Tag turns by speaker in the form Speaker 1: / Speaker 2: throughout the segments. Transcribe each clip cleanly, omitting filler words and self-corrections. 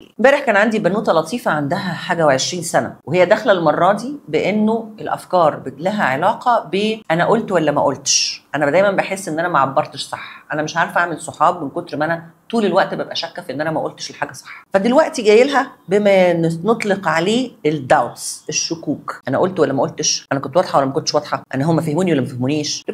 Speaker 1: امبارح كان عندي بنوته لطيفة عندها حاجة و20 سنة، وهي داخله المرة دي بانه الافكار لها علاقة ب انا قلت ولا ما قلتش. انا دايما بحس ان انا ما عبرتش صح، انا مش عارفه اعمل صحاب من كتر ما انا طول الوقت ببقى شاكه في ان انا ما قلتش الحاجة صح. فدلوقتي جاي لها بما نطلق عليه ال doubts، الشكوك. انا قلت ولا ما قلتش؟ انا كنت واضحة ولا ما كنتش واضحة؟ انا هم فهموني ولا ما فهمونيش؟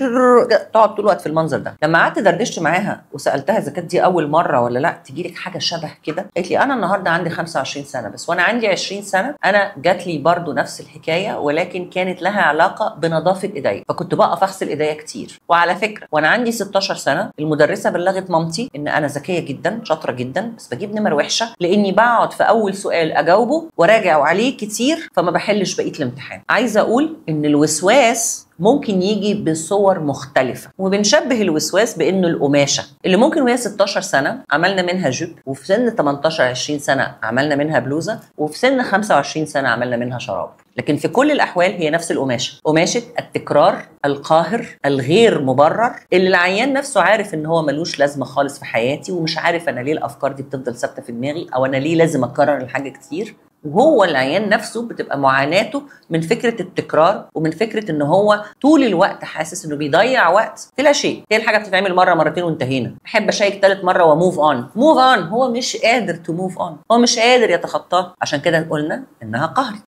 Speaker 1: تقعد طول الوقت في المنظر ده. لما قعدت دردشت معاها وسالتها اذا كانت دي اول مرة ولا لا تجي لك حاجة شبه كده، قالت لي انا النهارده عندي 25 سنة بس، وانا عندي 20 سنة انا جات لي برضو نفس الحكاية، ولكن كانت لها علاقة بنظافه ايديا، فكنت بقف اغسل ايديا كتير. وعلى فكرة وانا عندي 16 سنة المدرسة بلغت مامتي ان انا ذكية جدا شاطرة جدا، بس بجيب نمر وحشة لاني بقعد في اول سؤال اجاوبه وراجع عليه كتير فما بحلش بقية الامتحان. عايزه اقول ان الوسواس ممكن يجي بصور مختلفة، وبنشبه الوسواس بانه القماشه اللي ممكن وهي 16 سنة عملنا منها جيب، وفي سن 18 20 سنة عملنا منها بلوزة، وفي سن 25 سنة عملنا منها شراب. لكن في كل الاحوال هي نفس القماشه، قماشة التكرار القاهر الغير مبرر اللي العيان نفسه عارف ان هو ملوش لازمه خالص في حياتي، ومش عارف انا ليه الافكار دي بتفضل ثابتة في دماغي، او انا ليه لازم اكرر الحاجة كتير. وهو العيان نفسه بتبقى معاناته من فكرة التكرار، ومن فكرة ان هو طول الوقت حاسس انه بيضيع وقت في لا شيء. هي الحاجة بتتعمل مرة مرتين وانتهينا. احب اشيك ثالث مرة و move on، move on. هو مش قادر to move on، هو مش قادر يتخطاه. عشان كده قلنا انها قهر.